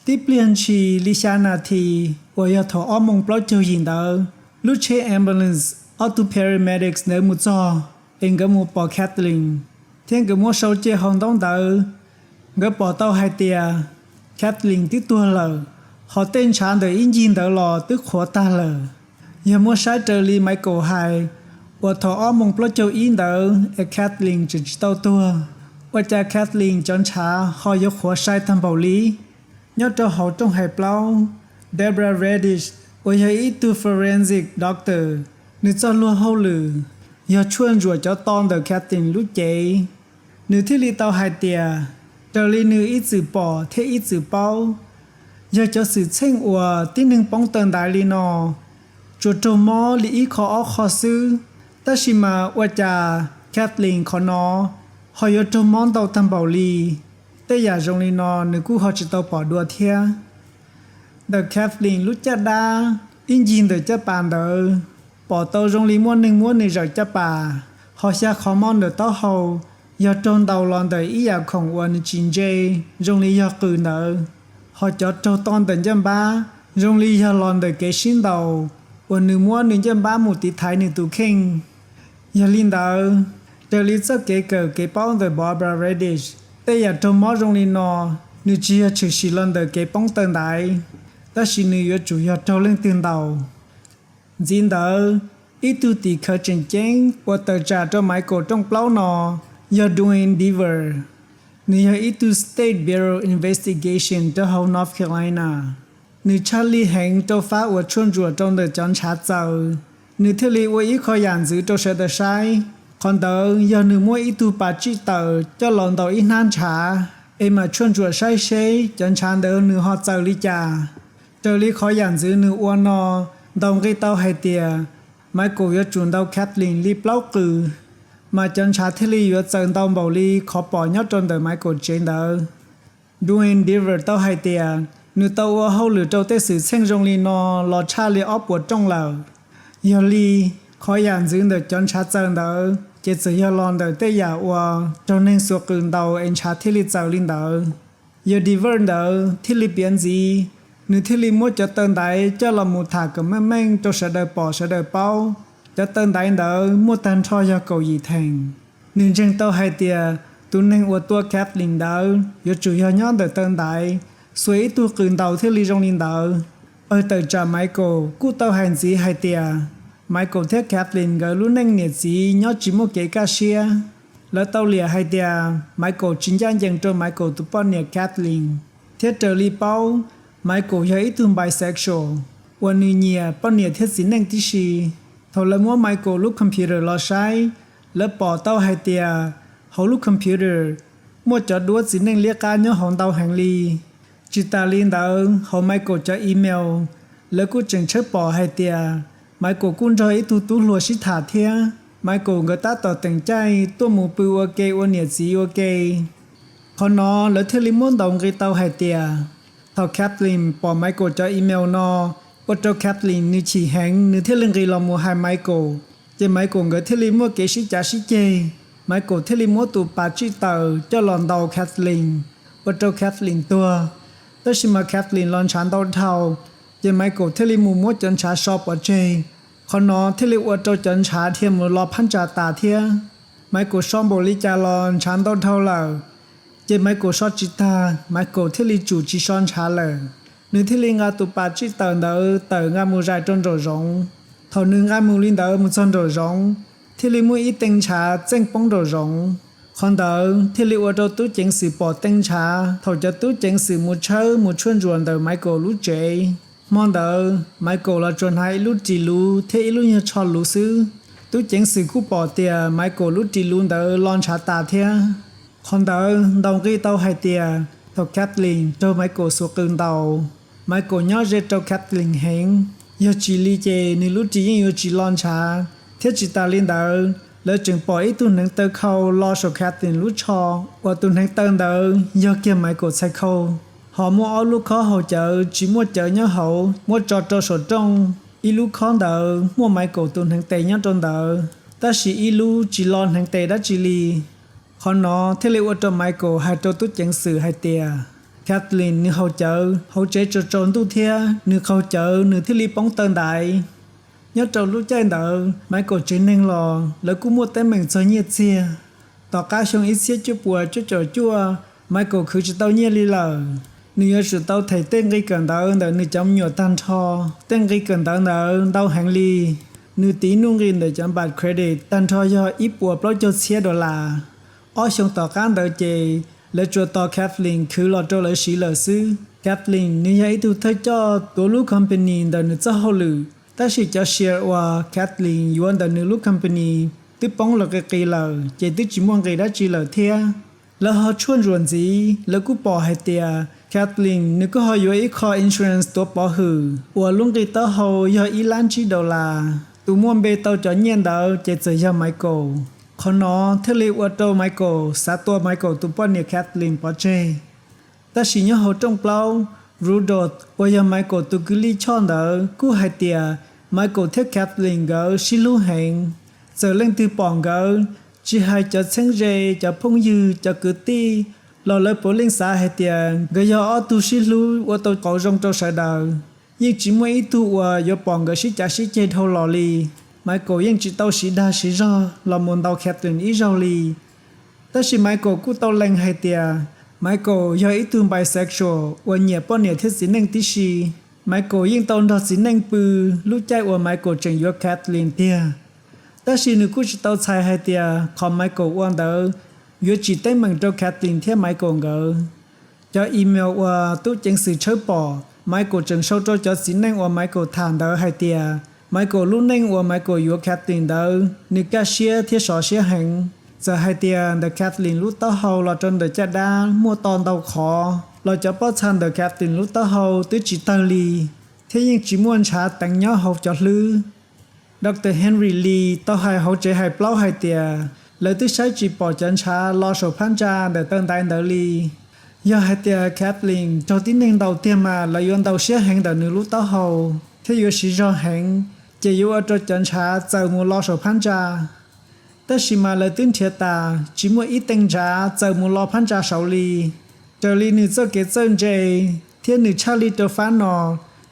Tib pliag ntshis li xya nas this uas yog thaum ob moos plaub caug yim ntawd, lub tsheb ambulance, ob tug paramedics ntawd mus txog es nkawd mus pom Kathleen, thiab nkawd muab sau cia hauv ntaub ntawv. Nkawd pom tau hais tias Kathleen twb tuag lawm, ho tej ntshav ntawm ib ncig ntawd los twb qhuav tag lawm. Yog muab saib raws li Michael hais, uas thaum ob moos plaub caug ib ntawd es Kathleen tseem tsis tau tuag, ua cas Kathleen cov ntshav ho yuav qhuav sai tag npaum li? Nyob rau hauv rooj hais plaub, Deborah Reddish, uas yog ib tug forensic doctor, nws txoj luag hauj lwm yog tshuaj ntsuam cov to ntawm Kathleen lub cev. Nws thiaj li tau hais tias, raws li nws ib txwm pom thiab ib txwm paub, yog cov xwm txheej uas tib neeg poob taw ntaiv li no tsuas raug mob li ib qho ob qho xwb, tab sis mas ua cas Kathleen qhov no ho yuav raug mob ntau tag npaum li. Tej yam zoo li no nws kuj ho tsis tau pom dua thiab. Ntawm Kathleen lub caj dab, ib ncig ntawm caj pas ntawd, pom tau zoo li muaj neeg muab nws zawm caj pas, ho xya qhov mob ntawm taub hau yog raug ntaus los ntawm ib yam khoom uas nws tsis ntse, zoo li yog qws ntawd, ho cov raug to ntawm ncaj npab zoo li yog los ntawm kev sib ntaus uas nws muab nws ncaj npab mus tiv thaiv nws tus kheej. Yog li ntawd, raws li txoj kev kawm kev paub ntawm Barbara Radish, tej yam raug mob zoo li no, nws tsis yog tshwm sim los ntawm kev poob taw ntaiv, tab sis nws yuav tsum yog raug leej twg ntaus. Ntxiv ntawd, ib tug tim khawv tseem ceeb uas tawm tsam rau Michael rooj plaub no yog Duane Deaver. Nws yog ib tug State Bureau Investigation rau hauv North Carolina. Nws tshaj lij heev rau fab uas tshuaj ntsuam rau ntawm cov ntshav txaws, nws thiaj li ua ib qho yam ntxwv rau sawv daws saib. Qhov ntawd yog nws muab ib tug pas tsij tawm coj los ntaus ib hnab ntshav, es mam tshuaj ntsuam saib seb cov ntshav ntawd nws ho txaws li cas. Raws li qhov yam ntxwv nws ua no, ntaus nqi tau hais tias Michael yuav tsum ntaus Kathleen li plaub qws, mas cov ntshav thiaj li yuav txaws ntau npaum li qhov pom nyob rau ntawm Michael tsev ntawd. Duane Deaver tau hais tias nws tau ua hauj lwm rau tej xwm txheej zoo li no los tshaj li ob puas rooj lawm. Yog li, qhov yam ntxwv ntawm cov ntshav txaws ntawd ces txawm yog los ntawm tej yam uas raug neeg xuas qws ntaus es ntshav thiaj li txaws li ntawd. Yog Deaver ntawd thiaj li piav ntxiv, nws thiaj li muab cov taw ntaiv coj los mus tham kom meej meej rau sawv daws pom sawv daws paub. Cov taw ntaiv ntawd muaj tag nrho yog kaum yim theem. Nws ntseeg tau hais tias tus neeg uas tua Kathleen ntawd yuav tsum yog nyob ntawm taw ntaiv, xuas ib tug qws ntaus thiaj li zoo li ntawd. Pawg tawm tsam Michael kuj tau hais ntxiv hais tias Michael thiab Kathleen nkawd lub neej niam txiv nyob tsis muaj kev kaj siab. Lawv tau liam hais tias Michael tsis ncaj ncees rau Michael tus poj niam Kathleen, thiab raws li paub, Michael yog ib tug bisexual uas nws nyiam poj niam thiab txiv neej tib si. Thaum lawv muab Michael lub computer los saib, lawv pom tau hais tias hauv lub computer muaj cov duab txiv neej liab qab nyob hauv ntau heev li. Tsis tas li ntawd, hauv Michael cov email, lawv kuj tseem tshawb pom hais tias Michael kuj nrog ib tug tub hluas sib tham thiab. Michael nkawd tab tom teem caij tuaj mus pw ua ke ua niam txiv ua ke. Qhov no lawv thiaj li muab ntaus nqi tau hais tias thaum Kathleen pom Michael cov email no, ua rau Kathleen nws chim heev, nws thiaj li nqis los mus hais Michael. Ces Michael nkawd thiaj li muaj kev sib cav sib ceg. Michael thiaj li muab tus pas tsij taws coj los ntaus Kathleen, ua rau Kathleen tuag. Tab sis mas Kathleen los ntshav ntau dhau, ces Michael thiaj li mus muab cov ntshav so pov tseg. Qhov no thiaj li ua rau cov ntshav dhia mus los phab ntsa tas thiab. Michael so npaum li cas los ntshav ntau dhau lawm, ces Michael so tsis tag, Michael thiaj li tsum tsis so ntshav lawm. Nws thiaj li nqa tus pas tsij taws ntawd tawm nqa mus zais rau nraum zoov. Thaum nws nqa mus li ntawd mus txog nraum zoov, thiaj li muaj ib tee ntshav txeej poob nraum zoov. Qhov ntawd thiaj li ua rau tub ceev xwm pom tee ntshav thaum cov tub ceev xwm mus tshawb mus tshuaj ntsuam ntawm Michael lub tsev. Hmo ntawd Michael los tsuas hnav ib lub ris luv thiab ib lub nyuag tsho luv xwb. Tub ceev xwm kuj pom tias Michael lub ris luv ntawd lo ntshav tas thiab. Qhov ntawd ntaus nqi tau hais tias thaum Kathleen raug Michael xuas qws ntaus, Michael nyob ze rau Kathleen heev, yog tsis li ces nws lub ris yeej yuav tsis lo ntshav. Thiab tsis tas li ntawd, lawv tseem pom ib tug hneev taw khau lo saum Kathleen lub tsho, uas tus hneev taw ntawd yog kiag Michael txhais khau. Ho muaj ob lub khob haus cawv tsis muaj cawv nyob hauv muab tso rau saum rooj. Ib lub khob ntawd muaj Michael tus hneev tes nyob rau ntawd, tab sis ib lub tsis lo hneev tes dab tsi li. Qhov no thiaj li ua rau Michael hais rau tub ceev xwm hais tias Kathleen nws haus cawv hauv tsev tsaus tsaus ntuj thiab nws qaug cawv nws thiaj li poob taw ntaiv. Nyob rau lub caij ntawd Michael tsev neeg los lawv kuj muaj teeb meem txog nyiaj txiag. Tom qab xyoo ib txhiab cuaj puas cuaj caum cuaj, Michael khwv tsis tau nyiaj li lawm. Nws yuav tsum tau them tej nqi kawm ntawv ntawm nws cov me nyuam tag nrho. Tej nqi kawm ntawv ntawd ntau heev li. Nws tiv nuj nqi ntawm cov npam credit tag nrho yog ib puas plaub caug txhiab dollar. Ob xyoo tom qab ntawd ces lawv tsuas tos Kathleen khwv los rau lawv siv lawm xwb. Kathleen nws yog ib tug thawj coj tuav lub company ntawm nws txoj hauj lwm, tab sis cov share uas Kathleen yuav ntawm nws lub company twb poob los qis qis lawm ces twb tsis muaj nqis dab tsi lawm thiab. Lawv ho tshuaj ntsuam ntxiv, lawv kuj pom hais tias Kathleen nws kuj ho yuav ib qho insurance tuav pov hwm uas lub nqi taub hau yog ib lab tsib dollar. Tus muaj npe tau cov nyiaj ntawd ces txawm yog Michael. Qhov no thiaj li ua rau Michael xav tua Michael tus poj niam Kathleen pov tseg. Tab sis nyob hauv rooj plaub, Rudolph uas yog Michael tus kwv lij choj ntawd kuj hais tias Michael thiab Kathleen nkawd sib hlub heev. Txawm leej twg pom nkawd, tsis hais cov txheeb ze, cov phooj ywg, cov kwv tij, los lawv puav leej xav hais tias nkawd yog ob tug sib hlub ua tau qauv zoo rau sawv daws. Yeej tsis muaj ib tug uas yuav pom nkawd sib cav sib ceg dhau los li. Michael yeej tsis tau siv dag siv zog los mus ntaus Kathleen ib zaug li. Tab sis Michael kuj tau lees hais tias Michael yog ib tug bisexual uas nyiam poj niam thiab txiv neej tib si. Michael yeej tau nrog txiv neej pw lub caij uas Michael tseem yuav Kathleen tiag. Tab sis nws kuj tsis tau txhais hais tias qhov Michael ua ntawd yuav tsim teeb meem rau Kathleen thiab Michael nkawd. Cov email uas tub ceev xwm tshawb pom, Michael tseem sau rau cov txiv neej uas Michael tham ntawd hais tias Michael lub neej uas Michael yuav Kathleen ntawd nws kaj siab thiab sov siab heev. Txawm hais tias ntawm Kathleen lub taub hau los rau ntawm caj dab muaj to ntau qhov los cov pob txha ntawm Kathleen lub taub hau twb tsis tawg li, thiab yeej tsis muaj ntshav teev nyob hauv cov hlwb. Dr. Henry Lee tau hais hauv tsev hais plaub hais tias lawv twb saib tsis pom cov ntshav lo saum phab ntsa ntawm taw ntaiv ntawd li. Yog hais tias Kathleen raug tib neeg ntaus tiag mas lawv yuav ntaus siab heev ntawm nws lub taub hau thiab yuav siv zog heev, ces yuav ua rau cov ntshav txawm mus lo saum phab ntsa. Tab sis mas lawv twb nrhiav tas tsis muaj ib tee ntshav txawm mus lo phab ntsa saud li. Raws li nws txoj kev txawj ntse thiab nws tshaj lij rau fab no,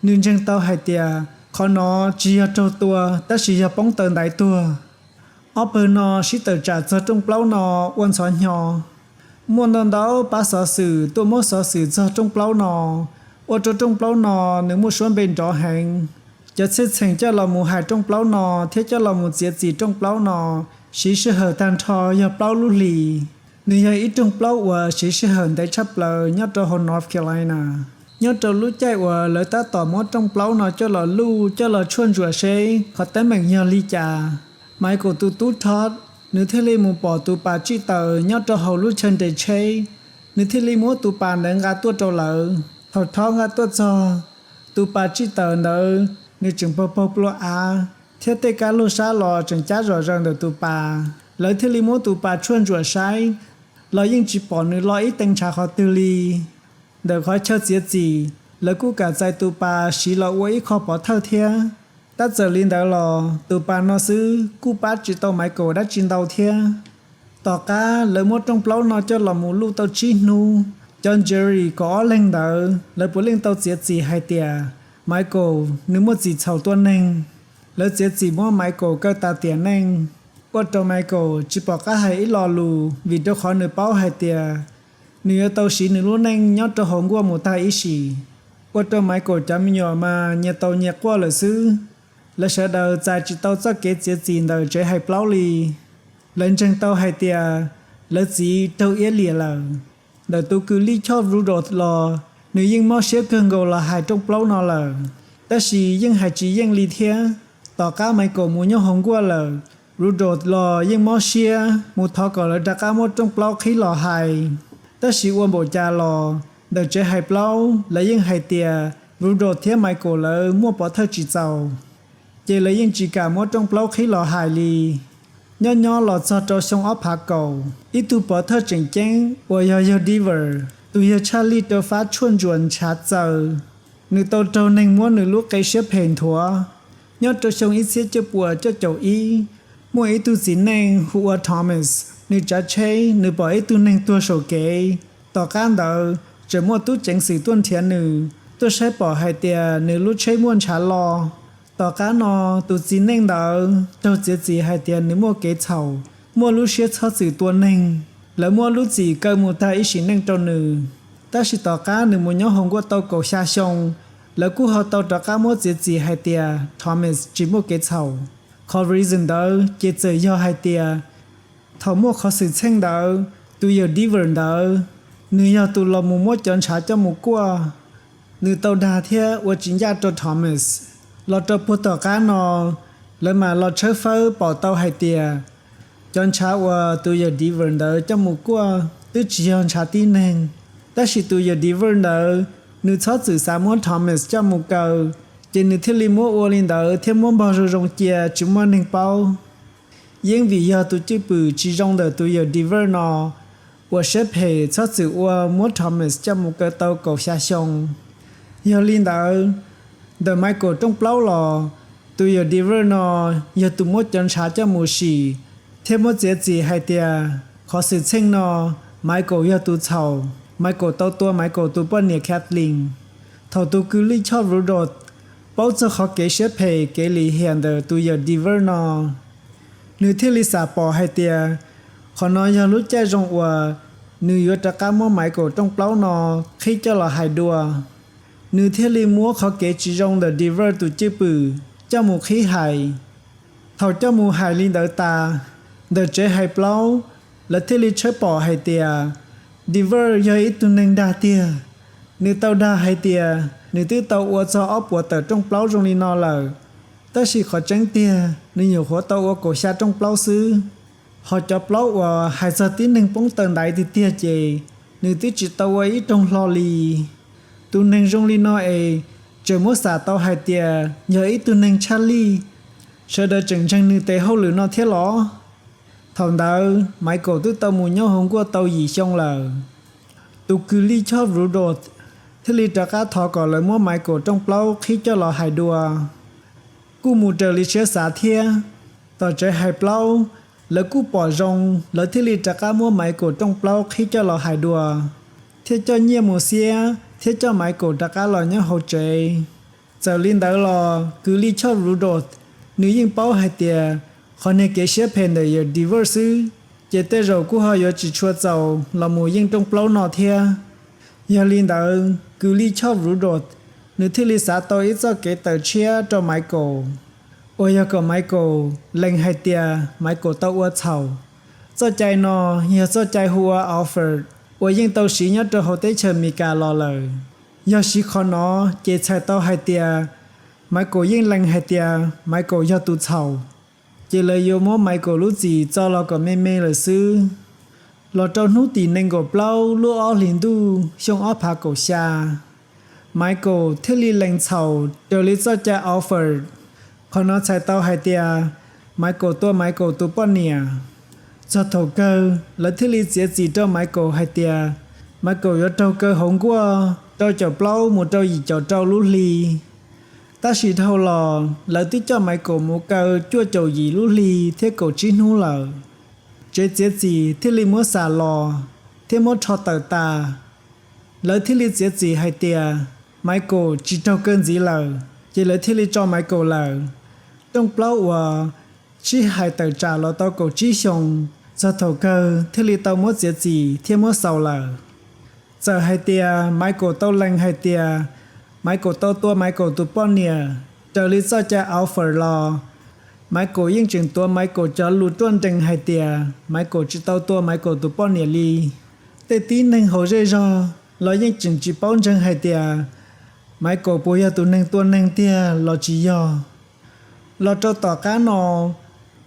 nws ntseeg tau hais tias qhov no tsis yog raug tua tab sis yog poob taw ntaiv tuag. Ob pawg no sib tawm tsam txog rooj plaub no ua ntxhov hnyo. Muaj ntau ntau pab xov xwm tuaj muab xov xwm txog rooj plaub no, ua rau rooj plaub no nws muaj suab npe nrov heev. Cov txheej txheem coj los mus hais rooj plaub no thiab coj los mus txiav txim rooj plaub no siv sij hawm tag nrho yog plaub lub hlis. Nws yog ib rooj plaub uas siv sij hawm ntev tshaj plaws nyob rau hauv North Carolina. Nyob rau lub caij uas lawv tab tom muab rooj plaub no coj los luj coj los tshuaj ntsuam seb qhov teeb meem yog li cas, Michael tus tub Todd, nws thiaj li mus pom tus pas tsij taws nyob rau hauv lub chaw nres tsheb. Nws thiaj li muab tus pas ntawd nqa tuaj rau lawv. Thaum Todd nqa tuaj txog, tus pas tsij taws ntawd nws tseem paug paug plua av, thiab tej kab lug sab los tseem cab zom zaws ntawm tus pas. Lawv thiaj li muab tus pas tshuaj ntsuam saib, los yeej tsis pom nws lo ib tee ntshav qhov twg li. Ntawm qhov chaw txiav txim, lawv kuj kam txais tus pas siv los ua ib qho pov thawj thiab. Tab txawm li ntawd los tus pas no xwb kuj pab tsis tau Michael dab tsi ntau thiab. Tom qab lawv muab rooj plaub no coj los mus luj tau tsib hnub, cov jury kaum ob leeg ntawd lawv puav leej tau txiav txim hais tias Michael nws muaj txim txhaum tua neeg. Lawv txiav txim muab Michael kaw tas tiam neej, ua rau Michael tsis pom qab hais ib lo lus vim rau qhov nws paub hais tias nws yuav tau siv nws lub neej nyob rau hauv nkuaj mus tag ib sim. Ua rau Michael cov me nyuam mas nyias tau nyias quaj lawm xwb. Lawv sawv daws txais tsis tau txoj kev txiav txim ntawm tsev hais plaub li. Lawv ntseeg tau hais tias lawv txiv raug iab liam lawm. Ntawm tus kws lij choj Rudolph los nws yeej mob siab kawg nkaus los hais rooj plaub no lawm, tab sis yeej hais tsis yeej li thiab. Tom qab Michael mus nyob hauv nkuaj lawm, Rudolph los yeej mob siab mus thov kom lawv rov qab muab rooj plaub qhib los hais. Tab sis ua npaum cas los ntawm tsev hais plaub lawv yeej hais tias Rudolph thiab Michael lawv muaj pov thawj tsis txaus, ces lawv yeej tsis kam muab rooj plaub qhib los hais li. Nyob nyob los txog rau xyoo ob phav kaum, ib tug pov thawj tseem ceeb uas yog yawg Deaver, tus yawg tshaj lij rau fab tshuaj ntsuam ntshav txaws, nws tau raug neeg muab nws lub qe siab phem nthuav. Nyob rau xyoo ib txhiab cuaj puas cuaj caum ib, muaj ib tug txiv neej hu ua Thomas, nws tsav tsheb nws pom ib tug neeg tuag saum kev. Tom qab ntawd tseem muaj tub ceev xwm tuaj nrhiav nws, tuaj saib pom hais tias nws lub tsheb muaj ntshav lo. Tom qab no tus txiv neej ntawd raug txiav txim hais tias nws muaj kev txhaum, muaj lub siab txhob txwm tua neeg. Lawv muab lub txim kaw mus tag ib sim neej rau nws. Tab sis tom qab nws mus nyob hauv nkuaj tau kaum xya xyoo, lawv kuj ho tau rov qab muab txiav txim hais tias Thomas tsis muaj kev txhaum. Qhov reason ntawd ces txawm yog hais tias thaum muaj qhov xwm txheej ntawd, tus yawg Deaver ntawd, nws yog tus los mus muab cov ntshav coj mus kuaj. Nws tau dag thiab ua tsis ncaj rau Thomas. Los rau puag tom qab no, lawv mam los tshawb fawb pom tau hais tias cov ntshav uas tus yawg Deaver ntawd coj mus kuaj twb tsis yog ntshav tib neeg. Tab sis tus yawg Deaver ntawd, nws txhob txwm xav muab Thomas coj mus kaw, ces nws thiaj li muab ua li ntawd thiab muab npog zoo zoo cia tsis muaj neeg paub. Yeej vim yog tus cwj pwm tsis zoo ntawm tus yawg Deaver no, uas siab phem txhob txwm ua muab Thomas coj mus kaw tau kaum xya xyoo. Yog li ntawd, ntawm Michael rooj plaub los, tus yawg Deaver no yog tus muab cov ntshav coj mus sim, thiab muab txiav txim hais tias qhov xwm txheej no Michael yog tus txhaum, Michael tau tua Michael tus poj niam Kathleen. Thaum tus kws lij choj Rudolph paub txog qhov kev siab phem kev lim hiam ntawm tus yawm Deaver no. Nws thiaj li xam pom hais tias qhov no yog lub caij zoo uas nws yuav rov qab muab Michael rooj plaub no qhib coj los hais dua. Nws thiaj li muab qhov kev tsis zoo ntawm Deaver tus cwj pwm coj mus qhib hais. Thaum coj mus hais li ntawd tas, ntawm tsev hais plaub, lawv thiaj li tshawb pom hais tias Deaver yog ib tug neeg dag tiag. Nws tau dag hais tias nws twb tau ua txog ob puas tawm rooj plaub zoo li no lawm, tab sis qhov tseeb tiag nws nyuam qhuav tau ua kaum xya rooj plaub xwb. Ho cov plaub uas hais txog tib neeg poob taw ntaiv tiag tiag ces nws twb tsis tau ua ib rooj hlo li. Tus neeg zoo li no es tseem muab xam tau hais tias yog ib tug neeg tshaj lij, sawv daws tseem ntseeg nws tes hauj lwm no thiab los? Thaum ntawd Michael twb tau mus nyob hauv nkuaj tau yim xyoo lawm. Tus kws lij choj Rudolph thiaj li rov qab thov kom lawv muab Michael rooj plaub qhib coj los hais dua. Kuj mus raws li siab xav thiab, tom tsev hais plaub, lawv kuj pom zoo, lawv thiaj li rov qab muab Michael rooj plaub qhib coj los hais dua, thiab coj nyiaj mus xiab thiab coj Michael rov qab los nyob hauv tsev. Txawm li ntawd los kws lij choj Rudolph, nws yeej paub hais tias qhov niag kev siab phem ntawm yawm Deaver xwb, ces tej zaum kuj ho yuav tsis tshua txaus los mus yeej rooj plaub no thiab. Yog li ntawd kws lij choj Rudolph, nws thiaj li xav tau ib txoj kev tawm tshiab rau Michael, uas yog kom Michael lees hais tias Michael tau ua txhaum. Txoj cai no yog txoj cai hu ua Alford uas yeej tau siv nyob rau hauv teb chaws Amelikas los lawm. Yog siv qhov no ces txhais tau hais tias Michael yeej lees hais tias Michael yog tus txhaum, ces lawv yuav muab Michael lub txim txo los kom me me lawm xwb. Los rau hnub tim nees nkaum plaub lub ob hlis ntuj xyoo ob phav kaum xya, Michael thiaj li lees txhaum raws li txoj cai Alford. Qhov no txhais tau hais tias Michael tua Michael tus poj niam. Txog thaum kawg lawv thiaj li txiav txim rau Michael hais tias Michael yuav raug kaw hauv nkuaj rau caum plaub mus rau yim caum rau lub hli. Tab sis dhau los lawv twb coj Michael mus kaw cuaj caum yim lub hli thiab kaum tsib hnub lawm. Tsev txiav txim thiaj li muab xam los thiab muab rho tawm tas. Lawv thiaj li txiav txim hais tias Michael tsis raug kaw ntxiv lawm, ces lawv thiaj li tso Michael lawm. Rooj plaub uas sib hais tawm tsam los tau kaum tsib xyoos, txog thaum kawg thiaj li tau muab txiav txim thiab muab xaus lawm. Txawm hais tias Michael tau lees hais tias Michael tau tua Michael tus poj niam raws li txoj cai Alford los, Michael yeej tseem tuav Michael cov lus ruaj nrees hais tias Michael tsis tau tua Michael tus poj niam li. Tej tib neeg hauv zej zog los yeej tseem tsis paub ntseeg hais tias Michael puas yog tus neeg tua neeg tiag los tsis yog. Los rau tom qab no,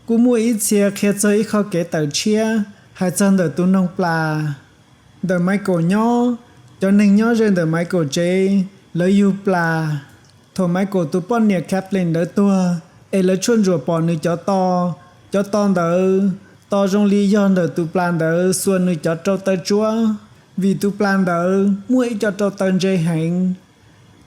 kuj muaj ib txhia qhia txog ib qho kev tawm tshiab hais txog ntawm tus noog plas. Ntawm Michael nyob, cov neeg nyob ze ntawm Michael tsev, lawv yug plas. Thaum Michael tus poj niam Kathleen ntawd tuag, es lawv tshuaj ntsuam pom nws cov to, cov to ntawd to zoo li yog ntawm tus plas ntawd xuas nws cov rau taw tsuab, vim tus plas ntawd muaj ib co rau taw ntse heev.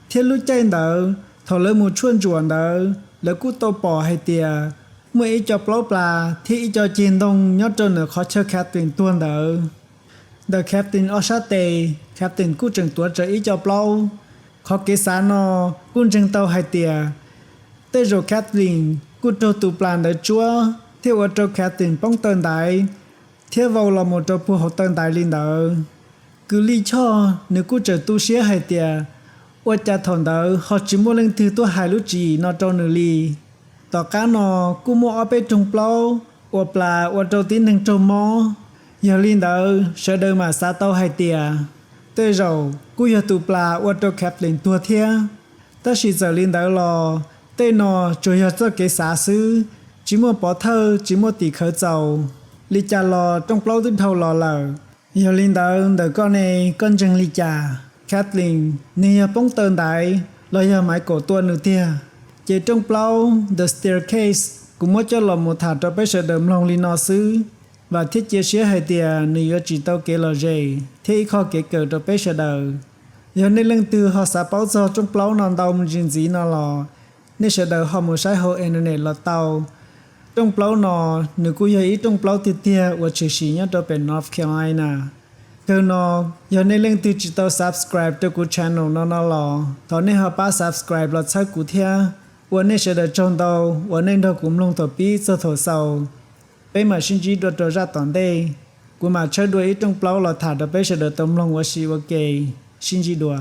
Thiab lub caij ntawd thaum lawv mus tshuaj ntsuam ntawd, lawv kuj tau pom hais tias muaj ib co plaub plas thiab ib co ceg ntoo nyob rau ntawm qhov chaw Kathleen tuag ntawd. Ntawm Kathleen ob sab tes, Kathleen kuj tseem tuav tsawv ib co plaub. Qhov kev xav no kuj ntseeg tau hais tias tej zaum Kathleen kuj raug tus plas ntawd tsuab thiab ua rau Kathleen poob taw ntaiv thiab vau los mus rau puag hauv taw ntaiv li ntawd. Kws lij choj nws kuj tseem tu siab hais tias ua cas thaum ntawd ho tsis muaj leej twg tuaj hais lub tswv yim no rau nws li. Tom qab no kuj muaj ob peb rooj plaub uas plas ua rau tib neeg raug mob. Yog li ntawd sawv daws mam xav tau hais tias tej zaum kuj yog tus plas ua rau Kathleen tuag thiab. Tab sis txawm li ntawd los tej no tsuas yog txoj kev xav xwb, tsis muaj pov thawj tsis muaj tim khawv txaus. Li cas los rooj plaub twb dhau los lawm. Yog li ntawd ntawm koj ne, koj ntseeg li cas? Kathleen nws yog poob taw ntaiv los yog Michael tua nws tiag? Ces rooj plaub The Staircase kuv muab coj los mus tham rau peb sawv daws mloog li no xwb. Vam thiab cia siab hais tias nws yuav tsim tau kev lom zem thiab ib qho kev kawm rau peb sawv daws. Yog nej leej twg ho xav paub txog rooj plaub no ntau me ntsis ntxiv no los nej sawv daws ho mus saib hauv internet los tau. Rooj plaub no nws kuj yog ib rooj plaub tiag tiag uas tshwm sim nyob rau pem North Carolina. Kawg no, yog nej leej twg tsis tau subscribe rau kuv channel no no los thov nej ho pab subscribe los txhawb kuv thiab. Ua nej sawv daws tsaug ntau uas nej nrog kuv mloog thaum pib txog thaum xaus. Peb mam sib ntsib dua rau zaj tom ntej. Kuv mam tshawb dua ib rooj plaub los tham rau peb sawv daws tau mloog ua si ua ke. Sib ntsib dua.